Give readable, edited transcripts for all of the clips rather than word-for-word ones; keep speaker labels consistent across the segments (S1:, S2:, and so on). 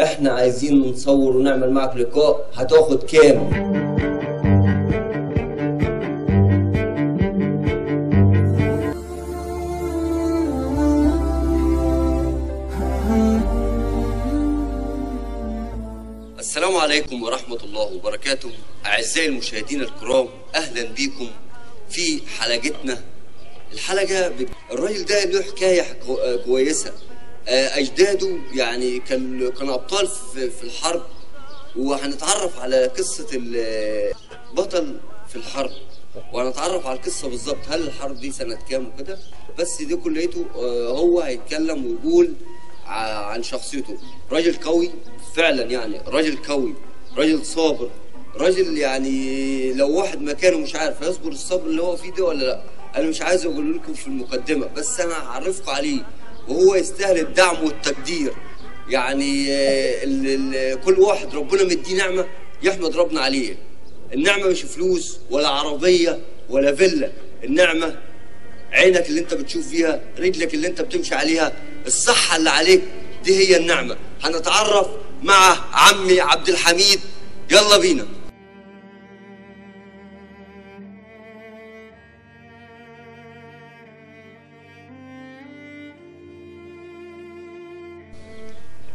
S1: احنا عايزين نصور ونعمل معك لقاء، هتاخد كام؟ السلام عليكم ورحمة الله وبركاته. أعزائي المشاهدين الكرام، أهلا بكم في حلقتنا. الحلقة الراجل ده له حكاية كويسة. أجداده يعني كانوا أبطال في الحرب، وهنتعرف على قصة البطل في الحرب، وهنتعرف على القصة بالظبط، هل الحرب دي سنة كام وكده. بس دي كليته هو هيتكلم ويقول عن شخصيته. راجل قوي فعلا، يعني راجل قوي، راجل صابر، راجل يعني لو واحد مكانه مش عارف هيصبر الصبر اللي هو فيه ده ولا لا. انا مش عايز اقول لكم في المقدمة، بس انا هعرفكم عليه، وهو يستاهل الدعم والتقدير. يعني كل واحد ربنا مديه نعمه يحمد ربنا عليه. النعمة مش فلوس ولا عربية ولا فيلا، النعمة عينك اللي انت بتشوف فيها، رجلك اللي انت بتمشي عليها، الصحة اللي عليك، دي هي النعمة. هنتعرف مع عمي عبد الحميد، يلا بينا.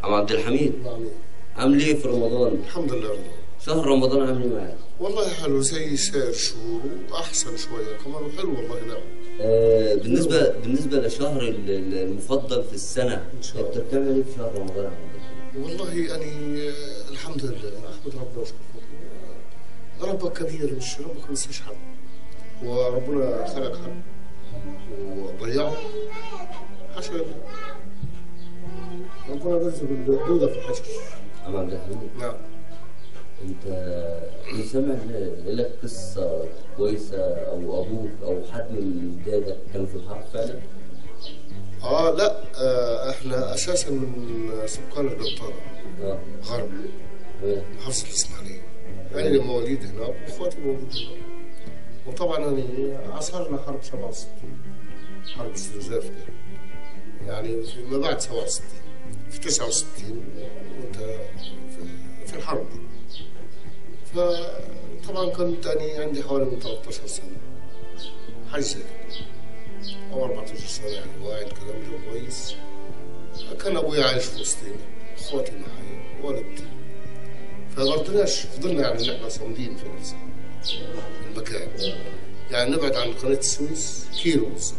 S1: عم عبد الحميد، عامل ايه في رمضان؟
S2: الحمد لله رضا.
S1: شهر رمضان عامل ايه معاك؟
S2: والله حلو زي سائر شهور واحسن شوية كمان، وحلو والله. نعم.
S1: بالنسبة لشهر المفضل في السنة، انت بتعمل ايه في شهر رمضان يا عبد الحميد؟
S2: والله يعني الحمد لله، احمد ربنا واشكر فضله. ربك كبير، مش ربك ما ينساش حد، وربنا خلق حد وضيعه حاشا لله. ربنا رزق الدودة في الحشر.
S1: عم عبد الحميد،
S2: نعم،
S1: انت سامع لك قصة كويسة، او ابوك او حد من اجدادك كانوا في الحرب فعلا؟
S2: لا، احنا اساسا من سكان القنطرة، غرب محافظة الاسماعيلية. يعني مواليد هناك واخواتي مواليد هناك. وطبعا يعني عاصرنا حرب 67، حرب استنزاف كده، يعني ما بعد 67، في 69 وانت في الحرب دي. فطبعا كنت يعني عندي حوالي من 13 سنة، حاجة زي كده، أو 14 سنة، يعني واعي الكلام ده كويس. كان أبويا عايش في وسطينا، إخواتي معايا، والدتي، فما رضيناش، فضلنا يعني إن إحنا صامدين في نفس المكان. يعني نبعد عن قناة السويس كيلو بالظبط،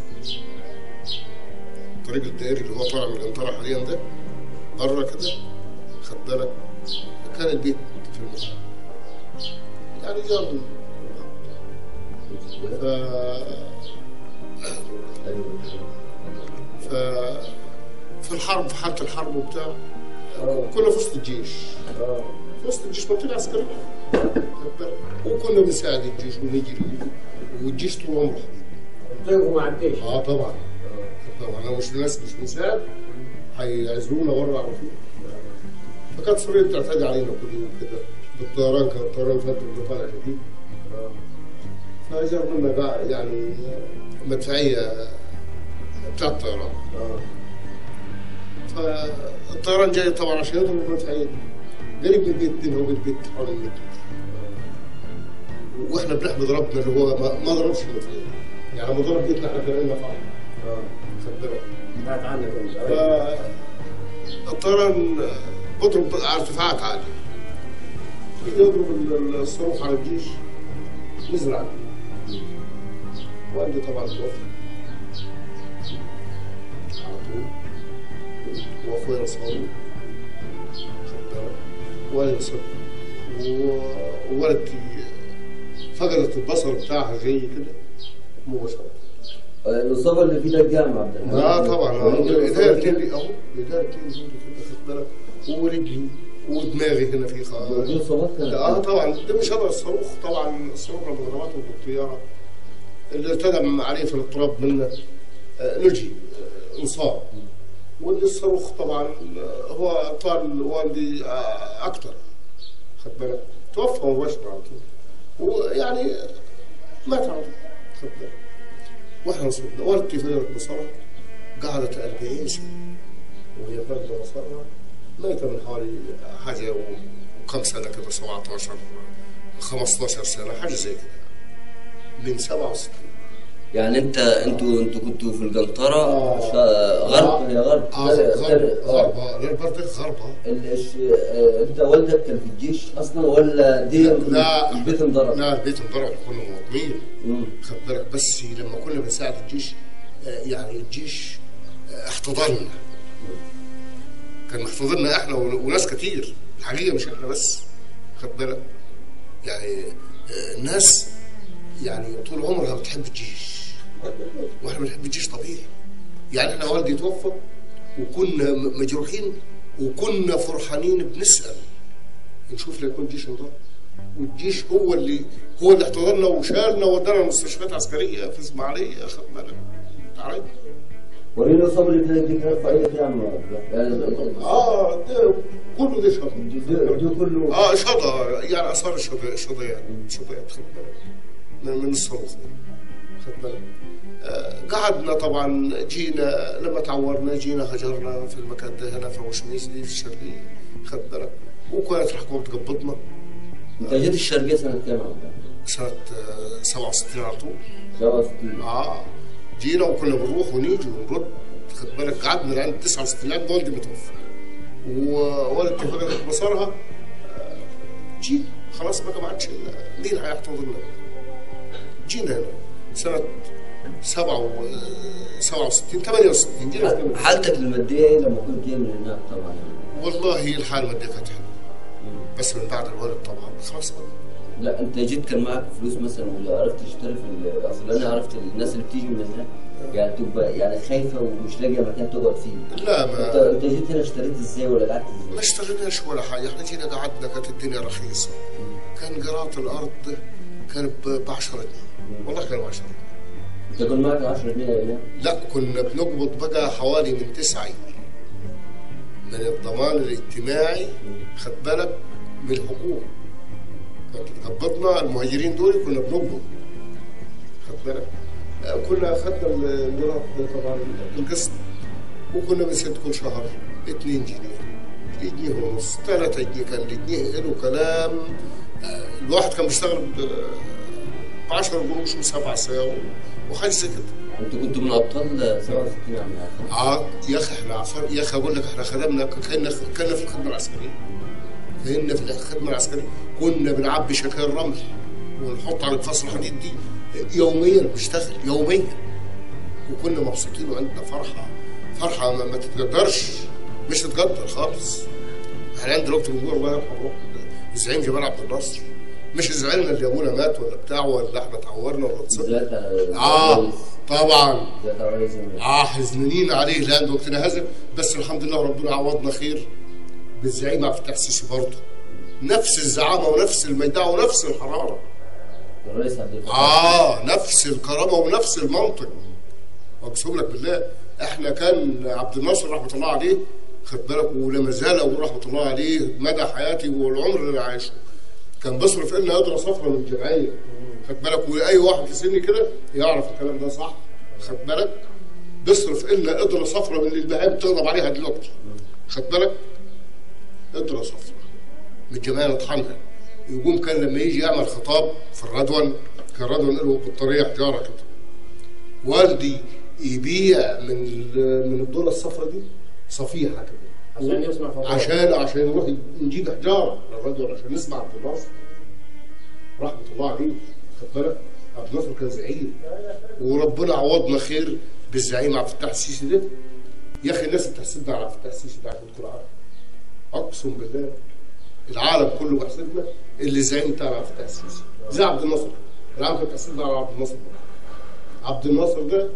S2: الطريق الدائري اللي هو طالع من القنطرة حاليا ده بره كده، خد بالك، كان البيت في المكان يعني جار. ف في الحرب، في حالة الحرب وبتاع، كنا في وسط الجيش، في وسط الجيش منطقة عسكرية، وكنا بنساعد الجيش ونجري، والجيش طول عمره حبيبي.
S3: مع الجيش؟
S2: طبعا طبعا، لو مش الناس مش بنساعد هيعزلونا بره على طول. فكانت سوريا بتعتدي علينا كل يوم كده بالطيران، كان الطيران فات طالع جديد. فجربوا لنا بقى يعني مدفعيه بتاع الطيران. فالطيران جاي طبعا عشان يضرب المدفعية دي، قريب من البيت، بينه وبين البيت حوالي متر. واحنا بنحمد ربنا اللي هو ما ضربش المدفعية، يعني لما ضرب بيتنا احنا كان لنا فرح. خد بالك؟
S3: بعد عنك.
S2: الطيران بضرب على ارتفاعات عالية، يضرب الصاروخ على الجيش، نزل عليه. والدي طبعا توفى على طول، واخويا انصاب، خد بالك، وانا انصبت، ووالدتي فقدت البصر بتاعها زي كده مباشرة.
S1: الإصابة اللي في ايدك دي يا عم عبد الحميد؟
S2: طبعا، ايديا الاثنين اهو، ايديا الاثنين دول كده، خد بالك، ورجلي ودماغي هنا في خالص.
S1: دي اصابات كانت؟
S2: طبعا، ده مش هذا الصاروخ، طبعا الصاروخ لما ضربته بالطيارة اللي ارتدم عليه في الاضطراب منه نجي انصاب. واللي الصاروخ طبعا هو طال والدي اكثر، خد بالك، توفى مباشرة على طول، ويعني مات على طول، خد بالك. واحنا نصبنا، والدتي فقدت بصرها، قعدت 40 سنة وهي فاقده بصرها، ميته من حوالي حاجة وكم سنة كده، 17 15 سنة حاجة زي كده، من 67.
S1: يعني انتوا كنتوا في القنطرة. غرب يا غرب.
S2: غرب غير برضك غرب.
S1: انت والدك كان في الجيش اصلا ولا دي؟
S2: لا
S1: البيت انضرب.
S2: لا البيت انضرب، كنا مواطنين. خد بالك، بس لما كنا بنساعد الجيش يعني الجيش احتضننا، كان محتضننا احنا وناس كتير الحقيقة، مش احنا بس. خد بالك، يعني الناس يعني طول عمرها بتحب الجيش، واحنا بنحب الجيش طبيعي. يعني احنا والدي توفى وكنا مجروحين وكنا فرحانين، بنسال نشوف لا يكون الجيش انضرب، والجيش هو اللي احتضننا وشالنا وودانا المستشفيات العسكرية في اسماعيليه. خد بالك، تعرف
S1: وريني الصبر اللي دي رفع ايدك يا عم.
S2: ده كله دي شطه،
S1: ده كله
S2: شطه، يعني اثار الشطه، يعني شطيات. خد بالك من الصاروخ ده. خد بالك، قعدنا طبعا، جينا لما تعورنا جينا هجرنا في المكان ده هنا في ابو شميس دي في الشرقية. خد بالك، وكانت الحكومة تقبضنا.
S1: انت جيت الشرقية سنة كام؟
S2: سنة 67 على طول.
S1: 67.
S2: جينا وكنا بنروح ونيجي ونرد. خد بالك، قعدنا لعند 69 لعند والدي متوفى ووالدتي فقدت بصرها. جينا خلاص بقى ما عادش مين هيحتضننا. جينا هنا سنة 67 68 جينا.
S1: حالتك المادية ايه لما كنت جاي من هناك طبعا؟
S2: والله الحالة المادية كانت حلوة، بس من بعد الوالد طبعا خلاص بقى.
S1: لا انت جيت كان معاك فلوس مثلا ولا عرفت تشتري في؟ اصل انا عرفت الناس اللي بتيجي من هناك يعني تبقى يعني خايفة ومش لاقيه مكان تقعد فيه.
S2: لا ما
S1: انت جيت هنا اشتريت ازاي ولا قعدت ازاي؟
S2: ما اشتريناش ولا حاجة، احنا جينا قعدنا كانت الدنيا رخيصة. كان قراط الارض كان ب 10 جنيه، والله كانوا 10 جنيه.
S1: انت كان معاك 10 جنيه هنا؟
S2: لا كنا بنقبض بقى حوالي من 9 جنيه من الضمان الاجتماعي. خد بالك، من الحكومة كانت تقبضنا المهاجرين دول، كنا بنقبض. خد بالك، كنا اخذنا الميراث طبعا بالقسط، وكنا بنسد كل شهر 2 جنيه، جنيه ونص، 3 جنيه. كان الجنيه له كلام. الواحد كان بيشتغل ب 10 قروش و7 ساعات وحاجه زي كده.
S1: انتوا كنتوا من ابطال 67 يا عم؟
S2: يا اخي احنا يا اخي اقول لك احنا خدمنا كنا في الخدمة العسكرية. كنا في الخدمة العسكرية كنا بنعبي شكاير رمل ونحط على الفصل الحديد دي يوميا، بنشتغل يوميا، وكنا مبسوطين وعندنا فرحه ما تتقدرش، مش تتقدر خالص. احنا عندنا دلوقتي بنقول الله يرحم روح الزعيم جمال عبد الناصر، مش زعلنا اللي ابونا مات ولا بتاع ولا احنا اتعورنا ولا اتصبنا. طبعا حزنانين عليه لان وقتنا هذا، بس الحمد لله ربنا عوضنا خير بالزعيم عبد الفتاح السيسي برضه، نفس الزعامه ونفس الميدعه ونفس الحرارة.
S1: الرئيس عبد الفتاح
S2: نفس الكرامة ونفس المنطق. اقسم لك بالله احنا كان عبد الناصر رحمه الله عليه، خد بالك، ولما زال اقول رحمه الله عليه مدى حياتي والعمر اللي انا عايشه، كان بيصرف لنا قدره صفرة من الجمعية. خد بالك، واي واحد في سني كده يعرف الكلام ده صح. خد بالك، بيصرف لنا قدره صفرة من اللي البهائم بتغضب عليها دلوقتي. خد بالك، قدره صفرة من الجمعية نطحنها. يقوم كان لما يجي يعمل خطاب في الردون، كان الردون له بطارية حجارة كده، والدي يبيع من الدولة الصفرة دي صفيحه كده
S3: عشان يسمع خطاب،
S2: عشان نروح نجيب حجارة للردون عشان نسمع عبد الناصر رحمه الله عليه. خد بالك، عبد الناصر كان زعيم، وربنا عوضنا خير بالزعيم عبد الفتاح السيسي ده. يا اخي الناس بتحسدنا على عبد الفتاح السيسي ده عشان تكون عارف، اقسم بالله العالم كله بيحسدنا اللي زعيم بتاع عبد الفتاح السيسي زي عبد الناصر. العالم كان بيحسدنا على عبد الناصر. عبد الناصر ده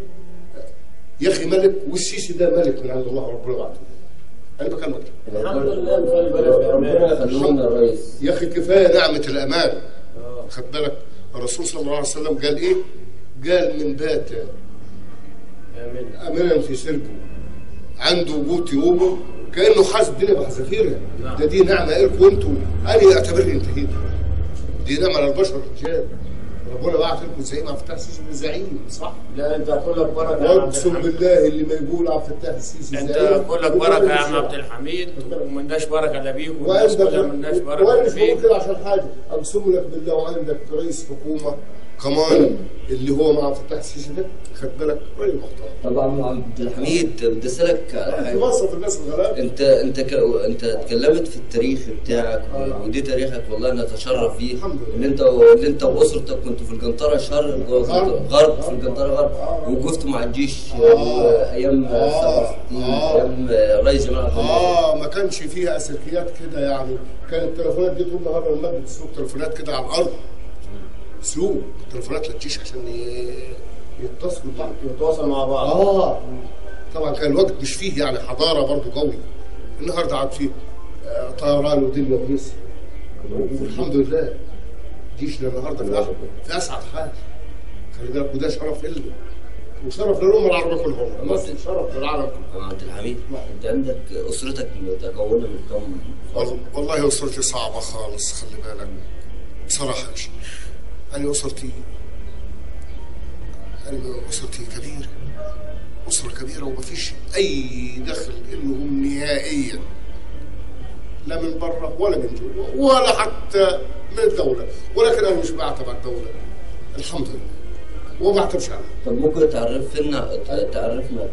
S2: يا اخي ملك، والسيسي ده ملك من عند الله ربنا بعته. انا بكلمك
S3: الحمد لله ربنا
S1: يخلينا الرئيس
S2: يا اخي، كفاية نعمه الامان. خد بالك، الرسول صلى الله عليه وسلم قال ايه؟ قال من بات امنا في سربه عنده قوت يومه كانه حاس الدنيا بحذافيرها. ده دي نعمه لكم انتوا، انا اعتبرني انتهيت. دي نعمه للبشر رجال. ربنا بعت لكم زعيم عبد الفتاح السيسي، زعيم صح؟
S3: لا انت كلك بركة يا عم،
S2: اقسم بالله اللي ما يقول عبد الفتاح السيسي
S3: انت كلك بركة يا عم عبد الحميد، ومالناش بركة لا بيك والناس كلها مالناش بركة
S2: وانا مش بقول كده عشان حاجة، اقسم لك بالله وعندك رئيس حكومة كمان اللي هو مع عبد الفتاح السيسي ده، خد بالك، راجل محترم.
S1: طبعا عبد الحميد بدي اسالك على حاجة.
S2: في مصر الناس الغلابة.
S1: انت اتكلمت في التاريخ بتاعك ودي تاريخك، والله نتشرف فيه ان انت واسرتك كنتوا في القنطرة شرق غرب، في القنطرة غرب، ووقفتوا مع الجيش ايام 67 ايام الرئيس جمال عبد الناصر.
S2: ما كانش فيها اسلكيات كده يعني، كانت التليفونات دي طول النهار لما بتسوق تليفونات كده على الارض، سوق تليفونات للجيش عشان يتصلوا ببعض،
S3: يتواصلوا مع بعض.
S2: طبعا كان الوقت مش فيه يعني حضارة برضه قوي. النهارده عاد فيه طيران ودنيا وهيصه، والحمد لله جيشنا النهارده في اسعد حال. خلي بالك، وده شرف لنا وشرف للامة العربية كلها، مصر شرف للعالم كله.
S1: عبد الحميد، انت عندك اسرتك متكونه من كم؟
S2: والله اسرتي صعبة خالص، خلي بالك بصراحة يا شيخ. أنا أسرتي كبيرة، أسرة كبيرة، ومفيش أي دخل لهم نهائيا، لا من بره ولا من جوه ولا حتى من الدولة، ولكن أنا مش بعتب على الدولة الحمد لله، وما بعتبش عليها.
S1: طب ممكن تعرفنا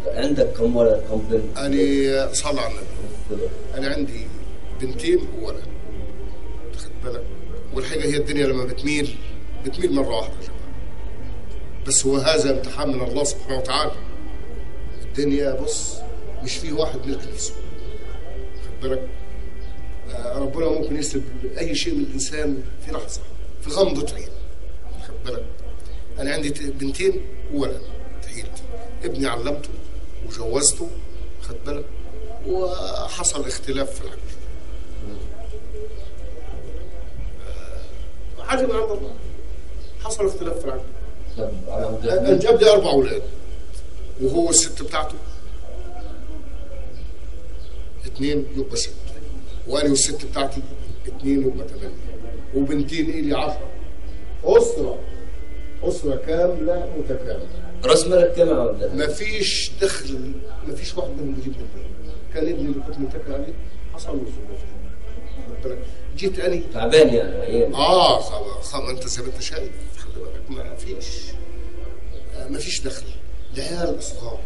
S1: عندك كم ولد كم بنت؟
S2: أنا صلى على النبي، أنا عندي بنتين وولد، خد بالك. والحقيقة هي الدنيا لما بتميل بتميل مرة واحدة يا جماعة، بس هو هذا امتحان من الله سبحانه وتعالى. الدنيا بص مش فيه واحد ملك نفسه، خد بالك. ربنا ممكن يسلب أي شيء من الإنسان في لحظة، في غمضة عين، خد بالك. أنا عندي بنتين وولد تحيلتي، ابني علمته وجوزته، خد بالك، وحصل اختلاف في العقل، حاجة من عند الله، حصل اختلاف في العقل. جاب لي 4 أولاد، وهو الست بتاعته 2 يبقى 6، وأنا والست بتاعتي 2 يبقى 8، وبنتين إلي 10. أسرة كاملة متكاملة.
S1: راس مالك كام يا عبد الله؟
S2: مفيش دخل، مفيش واحد منهم بيجيب مني. كان ابني اللي كنت متكل عليه حصل له ظروف، خد بالك. جيت أنا
S1: تعبان يعني عيان.
S2: انت زي ما انت شايف، خلي بالك، مفيش دخل، العيال صغار،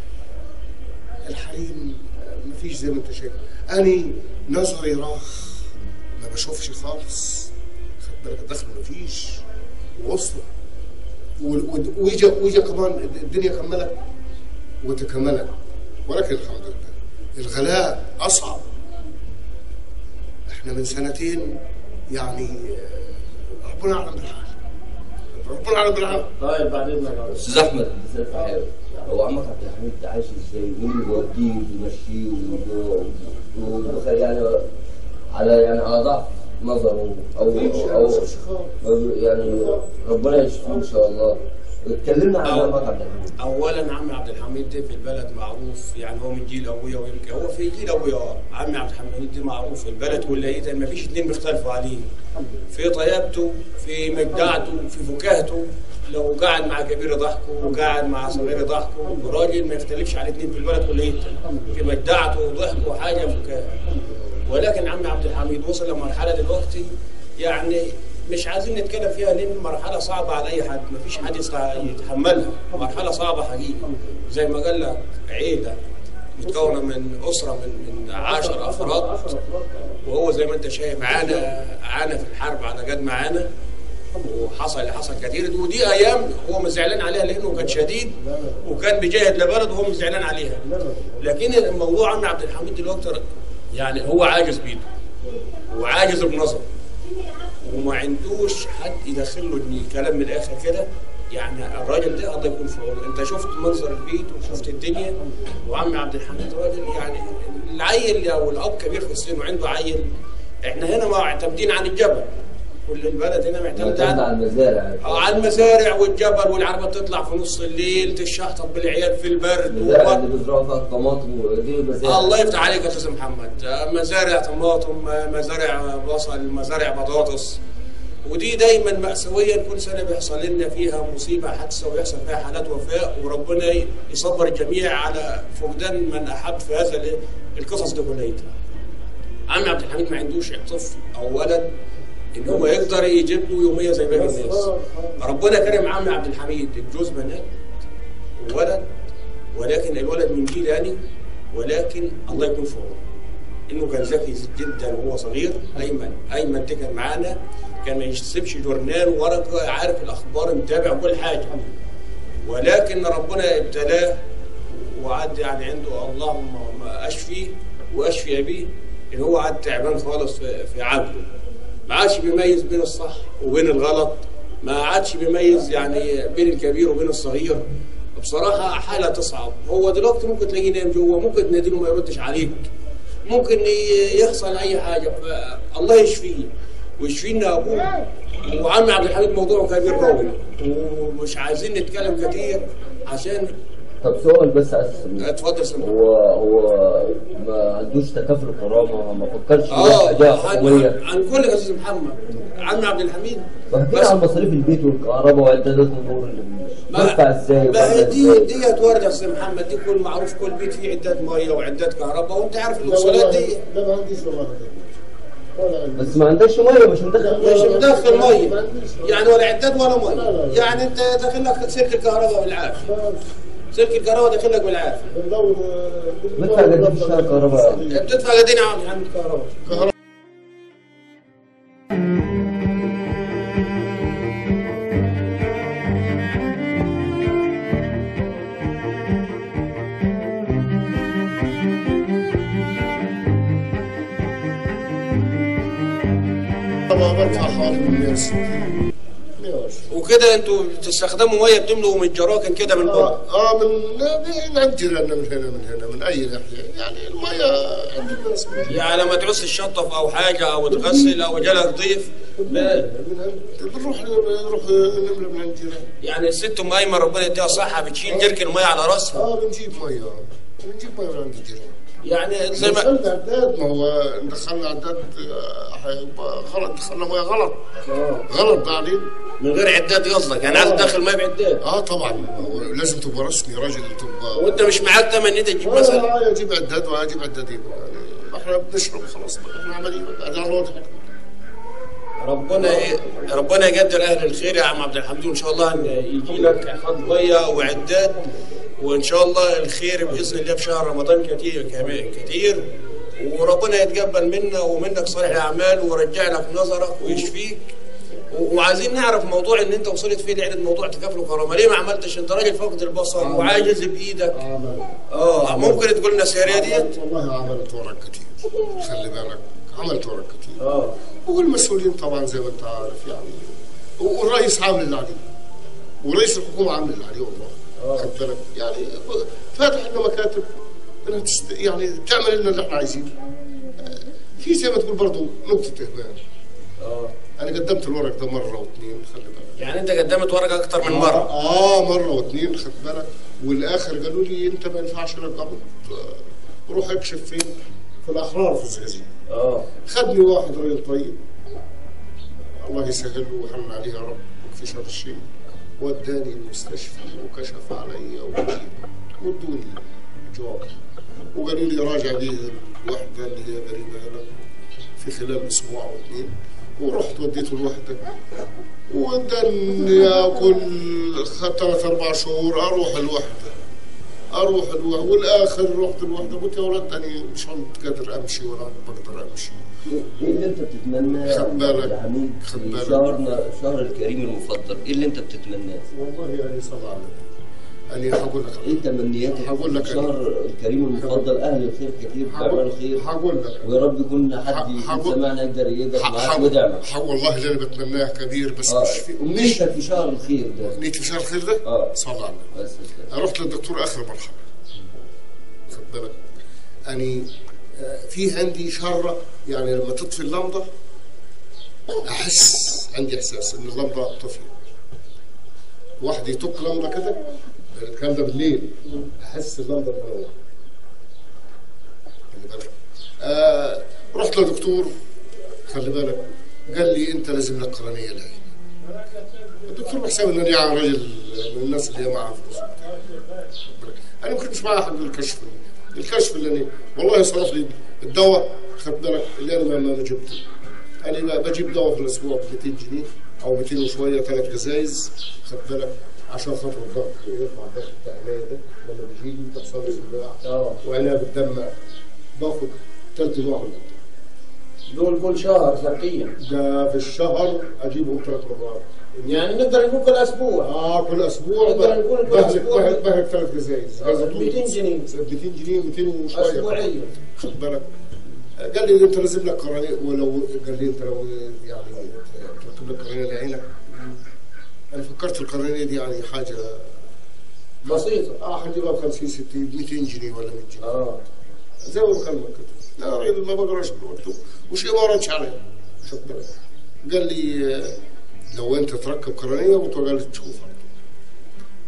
S2: الحريم مفيش زي ما انت شايف. أنا نظري راح، ما بشوفش خالص، خد بالك، الدخل مفيش، وأسرة، ويجا كمان الدنيا كملت وتكملت، ولكن الحمد لله الغلاء أصعب. احنا من سنتين يعني ربنا أعلم بالحال، ربنا أعلم بالحال.
S3: طيب بعد إذنك يا
S1: أستاذ أحمد، بدي أسألك حاجة. هو عمك عبد الحميد عايش إزاي؟ مين اللي بيوديه وبيمشيه يعني على على ضعف نظره أو يعني ربنا يشفيه إن شاء الله. اتكلمنا عن عمك عبد الحميد.
S3: اولا عمي عبد الحميد ده في البلد معروف، يعني هو من جيل ابويا، ويمكن هو في جيل ابويا. عمي عبد الحميد ده معروف في البلد كلها، ما فيش اثنين بيختلفوا عليه في طيابته، في مجدعته، في فكاهته. لو قعد مع كبير ضحكه وقعد مع صغير ضحكه، وراجل ما يختلفش على اثنين في البلد كلها في مجدعته وضحكه وحاجه فكاهة. ولكن عمي عبد الحميد وصل لمرحلة دلوقتي يعني مش عايزين نتكلم فيها، لان مرحلة صعبة على اي حد، مفيش حد يتحملها، مرحلة صعبة حقيقي. زي ما قال لك، عيله متكونه من اسره من 10 افراد، وهو زي ما انت شايف عانى في الحرب على قد ما عانى، وحصل اللي حصل كتير. ودي ايام هو مش زعلان عليها لانه كان شديد وكان بيجاهد لبلده وهو مش زعلان عليها. لكن الموضوع عم عبد الحميد دلوقتي يعني هو عاجز بيده وعاجز بنظره، وما عندوش حد يدخل له الكلام من الاخر كده. يعني الراجل ده الله يكون في عونه. انت شفت منظر البيت وشفت الدنيا، وعم عبد الحميد راجل يعني العيل او الاب كبير في السن وعنده عيل. احنا هنا معتمدين عن الجبل، كل البلد هنا معتمدة
S1: على المزارع،
S3: على المزارع والجبل، والعربه تطلع في نص الليل تشحطط بالعيال في البرد،
S1: المزارع اللي بيزرعوا فيها الطماطم ودي مزارع.
S3: الله يفتح عليك يا استاذ محمد، مزارع طماطم، مزارع بصل، مزارع بطاطس. ودي دايما مأساويا كل سنة بيحصل لنا فيها مصيبة حادثه ويحصل فيها حالات وفاء، وربنا يصبر الجميع على فقدان من احب في هذا القصص دي كلها. عم عبد الحميد ما عندوش طفل او ولد ان هو يقدر يجيب له يومية زي باقي الناس. ربنا كرم عم عبد الحميد بجوز بنات وولد، ولكن الولد من جيل يعني، ولكن الله يكون في عونه انه كان ذكي جدا وهو صغير. ايمن ده كان معانا، كان ما يسيبش جورنال ورقة، عارف الاخبار، متابع كل حاجة. ولكن ربنا ابتلاه وعد يعني عنده اللهم اشفيه واشفي ابيه، ان هو عاد تعبان خالص في عقله، ما عادش بيميز بين الصح وبين الغلط، ما عادش بيميز يعني بين الكبير وبين الصغير. بصراحة حاله تصعب. هو دلوقتي ممكن تلاقيه نايم جوه، ممكن تناديله ما يردش عليك، ممكن يحصل اي حاجة. فالله يشفيه ويشفينا ابوه. وعم عبد الحميد موضوعه كبير قوي ومش عايزين نتكلم كتير عشان.
S1: طب سؤال بس عايز اساله.
S3: اتفضل سامح.
S1: هو ما عندوش تكافل كرامة، ما فكرش في حكومية
S3: عن كل يا استاذ محمد. عم عبد الحميد
S1: بس عن مصاريف البيت والكهرباء وعدادات النور اللي بتدفع ازاي؟
S3: ما هي ديت ورده يا استاذ محمد، دي كل معروف، كل بيت فيه عداد مية وعداد كهرباء، وانت عارف الاوصالات دي.
S2: لا ما عنديش والله،
S1: بس ما عندكش مية، مش مدخل
S3: مية يعني، ولا عداد ولا مية، يعني انت داخل لك سلك الكهرباء بالعافية، سلك الكهرباء داخل لك بالعافية.
S1: بتدفع قد ايه في الشهر كهرباء؟
S3: بتدفع قد ايه يا عم الحمد كهرباء؟
S2: برفع حوالي 160 120
S3: وكده. انتوا بتستخدموا مية بتملوا من الجراكن كده من بره؟
S2: من عند جيراننا، من هنا من هنا، من اي ناحية يعني، المية عند الناس.
S3: يعني لما تعوز تشطف او حاجة او تغسل او جالك ضيف
S2: بنروح نملى من عند جيراننا.
S3: يعني الست ام ايمن ربنا يديها صحة بتشيل جركن مية على راسها.
S2: بنجيب مية، بنجيب مية من عند الجيران.
S3: يعني زي ما
S2: دخلنا عداد، ما هو دخلنا عداد هيبقى غلط، دخلنا مية غلط. غلط بعدين
S3: من غير عداد قصدك يعني؟ عايز تدخل مية بعداد؟
S2: طبعا لازم تبقى رسمي راجل، تبقى
S3: وانت مش معاك ثمن انت تجيب مثلا.
S2: اجيب عداد واجيب عدادين، يعني احنا بنشرب خلاص، احنا عمليين هذا الوضع.
S3: ربنا يقدر اهل الخير يا عم عبد الحميد، وان شاء الله ان يجي لك خط مية وعداد، وان شاء الله الخير باذن الله في شهر رمضان كتير كتير، وربنا يتقبل منا ومنك صالح الاعمال ويرجع لك نظرك ويشفيك. وعايزين نعرف موضوع ان انت وصلت فيه لعدة موضوع تكافل وكرامة، ليه ما عملتش؟ انت راجل فاقد البصر وعاجز بايدك. ممكن تقول لنا السيريه ديت؟
S2: والله عملت ورق كتير، خلي بالك، عملت ورق كتير. والمسؤولين طبعا زي ما انت عارف يعني، والرئيس عامل اللي عليه، ورئيس الحكومة عامل اللي عليه والله. خد بالك يعني، فاتح لنا مكاتب انها يعني تعمل لنا اللي احنا عايزينه. في زي ما تقول برضه نقطة اهمال. انا قدمت الورق ده مرة واثنين، خلي بالك.
S3: يعني انت قدمت ورقة اكتر من مرة؟
S2: مرة واثنين، خد بالك. والاخر قالوا لي انت ما ينفعش لك قبض، روح اكشف فين؟ في الاحرار في الزقازيق. خدني واحد راجل طيب، الله يسهل له ويحن عليه يا رب ويكفي شر الشيء، وداني المستشفى وكشف علي وادوني جواب، وقالوا لي راجع بيه الوحدة اللي هي قريبه هنا في خلال اسبوع او اثنين. ورحت وديته الوحدة، واداني كل 3 4 شهور اروح الوحدة، اروح الوحدة، والاخر رحت الوحدة قلت يا ولد انا مش قادر امشي ولا بقدر امشي.
S1: ايه اللي انت بتتمناه
S2: خد بالك
S1: يا حميد في شهرنا، شهر الكريم المفضل، ايه اللي انت بتتمناه؟
S2: والله يعني صلى على النبي، انا هقول لك
S1: ايه تمنياتك؟
S2: هقول لك
S1: شهر الكريم المفضل، اهل الخير كتير بيعملوا خير.
S2: هقول لك،
S1: ويا رب يكون حد يكون سمعنا يقدر يقف معاك ويدعمك.
S2: والله اللي انا بتمناه كبير، بس مش في
S1: امنيتك في شهر الخير ده.
S2: امنيتي في شهر الخير ده؟ صلى على النبي. رحت للدكتور اخر مرحلة، خد بالك، اني في عندي شره، يعني لما تطفي اللمضه احس، عندي احساس ان اللمضه طفيه. واحد يطق لمضه كده، الكلام ده بالليل، احس اللمضه منورة. خلي بالك. رحت لدكتور، خلي بالك، قال لي انت لازم لك قرنيه العين. الدكتور بحساب ان انا راجل من الناس اللي هي معاها فلوس. انا ما كنتش معايا حق الكشف، الكشف اللي انا والله صرف لي الدواء، خد بالك، اللي انا ما جبته. انا بجيب دواء في الاسبوع ب 200 جنيه او 200 وشوية، 3 ازايز، خد بالك، عشان خاطر الضغط، يرفع الضغط بتاع عينيا ده لما بيجي لي بتحصل لي صداع وعينيا بتدمع، باخد 3 نوع من الدواء
S3: دول كل شهر ثابتين.
S2: ده في الشهر اجيبهم 3 مرات،
S3: يعني نقدر نقول كل اسبوع.
S2: كل اسبوع
S3: نقدر نقول كل اسبوع
S2: بهلك 3 ازايز،
S3: 200 جنيه،
S2: 200 جنيه، 200 وشوية
S3: اسبوعيا،
S2: خد بالك. قال لي انت لازم لك قرنيه، ولو قال لي انت لو يعني تركب لك قرنيه لعينك. انا فكرت القرنيه دي يعني حاجة
S3: بسيطة،
S2: هنجيبها ب 50 60 200 جنيه ولا 100 جنيه. زي ما بكلمك كده، لا راجل ما بقراش بالمكتوب وشيء ما ردش عليا، خد بالك. قال لي لو انت تركب قرنيه وتقعد تشوفها.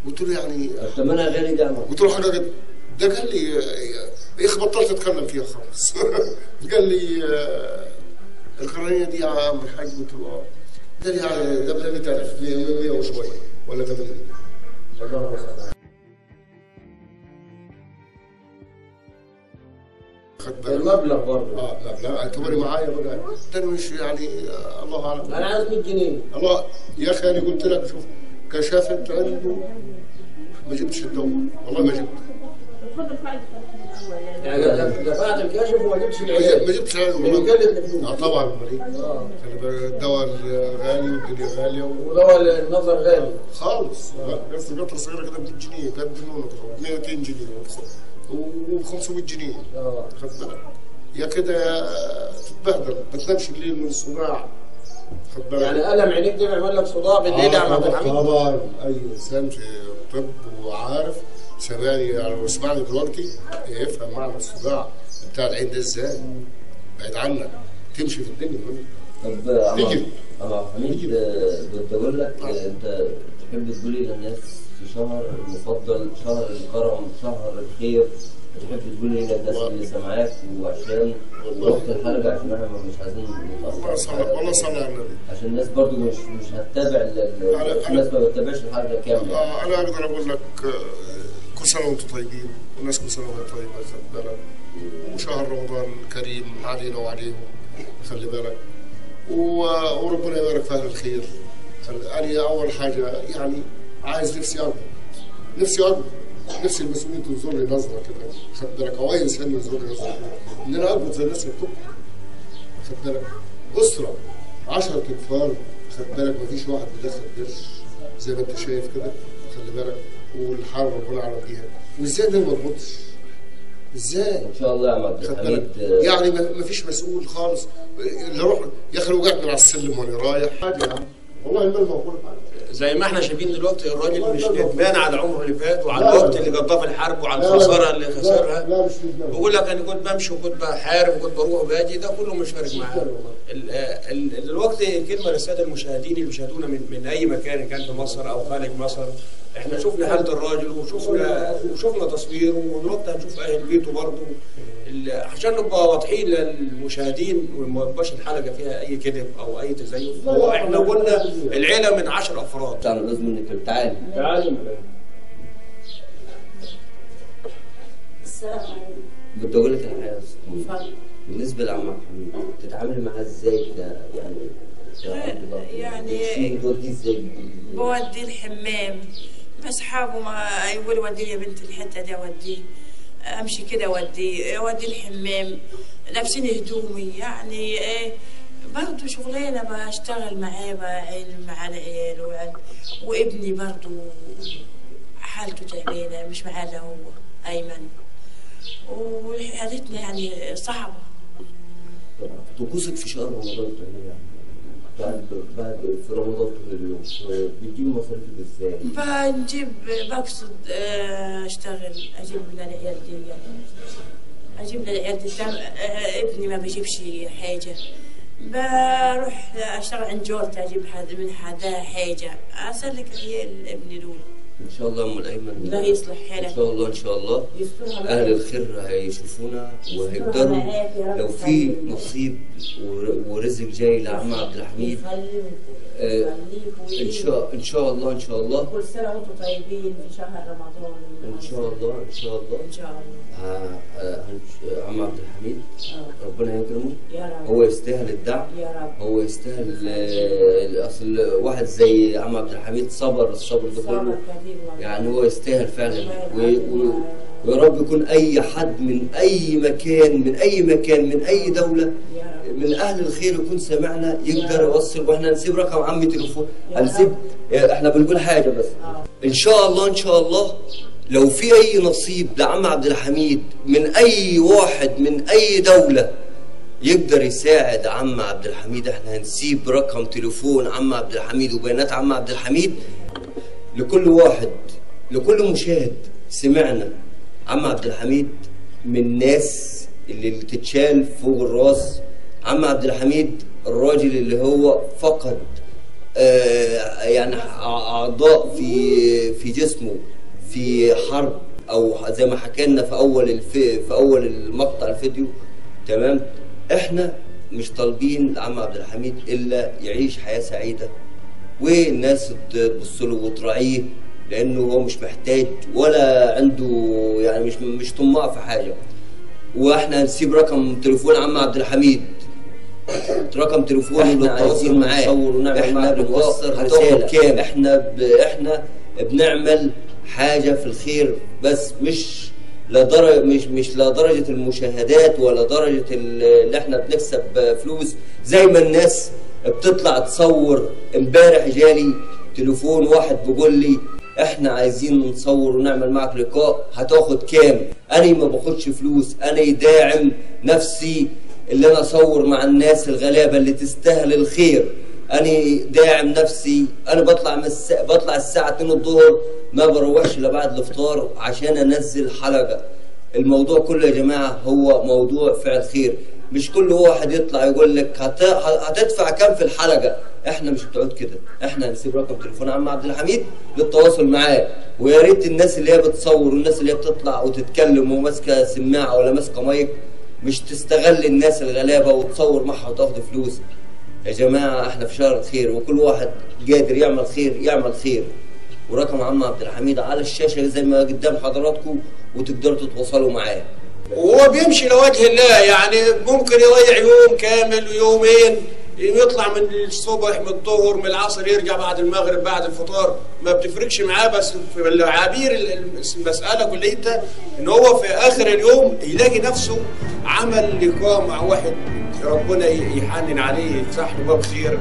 S2: قلت له يعني
S1: ثمنها غالي ده.
S2: قلت له حاجة كده. ده قال لي يا اخي بطلت اتكلم فيها خالص. قال لي القرنيه دي يا عم الحاج. قلت له قال لي يعني ده ب 100000، 100 وشوية ولا 80.
S3: اللهم صل على المبلغ برضه.
S2: مبلغ اعتبري معايا بقى ده مش يعني الله اعلم.
S3: انا عايز 100 جنيه.
S2: الله يا اخي انا قلت لك شوف كشفت عنده ما جبتش الدواء، والله ما جبت.
S3: يعني دفعت الكشف وما جبتش العلاج.
S2: ما جبتش العلاج والله. طبعا امال ايه؟ الدواء غالي والدنيا غالية
S3: ودواء النظر غالي
S2: خالص. بس قطرة صغيرة كده ب 100 جنيه، قد النونو كده 200 جنيه وب 500 جنيه. خد بالك يا كده تتبهدل، ما تنامش الليل من الصداع، خد بالك.
S3: يعني ألم عينيك ده بيعمل لك صداع بالليل يا عم عبد الحميد؟
S2: طبعا اي انسان في الطب وعارف سامعني يعني واسمعني دلوقتي يفهم معنى الصداع بتاع العين ده ازاي. بعيد عنك تمشي في الدنيا.
S1: طب تيجي عم عبد الحميد، بدي اقول لك انت تحب تقول ايه للناس في شهر المفضل، شهر الكرم، شهر الخير، تحب تقول ايه للناس اللي سامعاك؟ وعشان وقت الحلقة، عشان احنا مش عايزين نتاخر.
S2: والله صلى على النبي،
S1: عشان الناس برضو مش هتتابع، الناس ما بتتابعش الحلقة كاملة.
S2: انا اقدر اقول لك كل سنة وانتم طيبين، والناس كل سنة وهي طيبة، خد بالك، وشهر رمضان كريم علينا وعليهم، خلي بالك، وربنا يبارك في اهل الخير. انا اول حاجة يعني عايز نفسي اكبر، نفسي اكبر، نفسي المسؤولين تنظر لي نظره كده، خد بالك، او اي انسان ينظر لي نظره كده، ان انا اكبر زي الناس اللي بتكبر، خد بالك. اسره 10 انفار، خد بالك، ما فيش واحد بيدخل قرش زي ما انت شايف كده، خلي بالك، والحرب ربنا اعلم بيها، وازاي ده ما اضبطش؟ ازاي؟
S1: ان شاء الله يا عم عبد الحميد.
S2: يعني ما فيش مسؤول خالص اللي روح يا اخي وقعت من على السلم وانا رايح حاجة يا عم، والله المال موجود.
S3: زي ما احنا شايفين دلوقتي الراجل مش ندمان على عمره اللي فات وعلى الوقت اللي قضاه في الحرب وعلى الخسارة اللي خسرها.
S2: لا مش ندمان.
S3: بيقول لك انا كنت بمشي وكنت بحارب وكنت بروح وباجي، ده كله مش فارق معاه. دلوقتي الكلمة للسادة المشاهدين اللي بيشاهدونا من اي مكان، كان في مصر او خارج مصر، احنا شفنا حاله الراجل وشفنا تصويره، ودلوقتي هنشوف اهل بيته برضه، عشان نبقى واضحين للمشاهدين وما يبقاش الحلقة فيها اي كذب او اي تزيف. هو احنا قلنا العيلة من 10 افراد.
S1: تعالى لازم نتكلم. تعالى
S3: تعالى.
S4: السلام عليكم.
S1: بدي اقول لك على حاجة يا استاذ، بالنسبة لعم عبد الحميد تتعاملي معاه ازاي؟
S4: يعني
S1: بتوديه ازاي؟
S4: بوديه الحمام، اصحابه ما يقولوا وديه يا بنت الحتة دي، اوديه امشي كده، اوديه الحمام، لابسين هدومي، يعني ايه برضه شغلانة بشتغل معاه، بعين مع العيال، وابني برضه حالته تعبانة، مش معاه الا هو ايمن، وحالتنا يعني صعبة.
S1: طقوسك في شهر رمضان بتعملي بعد في رمضان طول اليوم بتجيبي مصاريفك ازاي؟
S4: بنجيب، بقصد اشتغل، اجيب للعيال دي، اجيب للعيال دي، ابني ما بيجيبش حاجة، بروح اشتغل عند جارتي اجيب من حداها حاجة، اسلك عيال ابني دول.
S1: ان شاء الله ام الايمن،
S4: الله يصلح حالك
S1: ان شاء الله. ان شاء الله اهل الخير هيشوفونا وهيقدروا لو في نصيب ورزق جاي لعم عبد الحميد. ان شاء الله. ان شاء الله
S4: كل سنة وانتم طيبين في شهر رمضان
S1: ان شاء الله. ان شاء الله
S4: ان شاء الله.
S1: عم عبد الحميد ربنا يكرمه
S4: يا رب،
S1: هو يستاهل الدعم
S4: يا رب،
S1: هو يستاهل. اصل واحد زي عم عبد الحميد صبر الصبر ده كله، يعني هو يستاهل فعلا. ويا رب يكون اي حد من اي مكان، من اي مكان، من اي دولة، من اهل الخير يكون سمعنا يقدر يوصل. واحنا هنسيب رقم عمي تليفون، هنسيب، احنا بنقول حاجة بس ان شاء الله. ان شاء الله لو في اي نصيب لعم عبد الحميد من اي واحد من اي دولة يقدر يساعد عم عبد الحميد، احنا هنسيب رقم تليفون عم عبد الحميد وبيانات عم عبد الحميد لكل واحد، لكل مشاهد سمعنا. عم عبد الحميد من الناس اللي تتشال فوق الراس. عم عبد الحميد الراجل اللي هو فقد يعني اعضاء في جسمه في حرب، او زي ما حكينا في اول المقطع الفيديو، تمام. احنا مش طالبين لعم عبد الحميد الا يعيش حياة سعيدة والناس تبص له وتراعيه، لانه هو مش محتاج ولا عنده، يعني مش طماع في حاجة. واحنا هنسيب رقم تليفون عم عبد الحميد، رقم تليفون احنا عايزين معاه ونعمل، احنا بنوصل رسالة كام، احنا بنعمل حاجة في الخير بس، مش لدرجة مش لدرجة المشاهدات ولا درجه اللي احنا بنكسب فلوس زي ما الناس بتطلع تصور. امبارح جالي تليفون واحد بيقول لي احنا عايزين نصور ونعمل معك لقاء، هتاخد كام؟ انا ما باخدش فلوس، انا داعم نفسي اللي انا اصور مع الناس الغلابة اللي تستاهل الخير. انا داعم نفسي، انا بطلع الساعة 2 الظهر، ما بروحش الا بعد الافطار عشان انزل حلقة. الموضوع كله يا جماعة هو موضوع فعل خير، مش كل واحد يطلع يقول لك هتدفع كام في الحلقة. احنا مش بتعود كده، احنا هنسيب رقم تليفون عم عبد الحميد للتواصل معاه. ويا ريت الناس اللي هي بتصور والناس اللي هي بتطلع وتتكلم وماسكه سماعه ولا ماسكه مايك مش تستغل الناس الغلابة وتصور معها وتاخد فلوس. يا جماعة احنا في شهر الخير، وكل واحد قادر يعمل خير يعمل خير. ورقم عم عبد الحميد على الشاشة زي ما قدام حضراتكم، وتقدروا تتواصلوا معاه.
S3: وهو بيمشي لوجه الله، يعني ممكن يضيع يوم كامل ويومين، يطلع من الصبح من الظهر من العصر، يرجع بعد المغرب بعد الفطار، ما بتفرقش معاه. بس في العبير المسألة كليتها ان هو في اخر اليوم يلاقي نفسه عمل لقاء مع واحد ربنا يحنن عليه، يفتح له باب خير.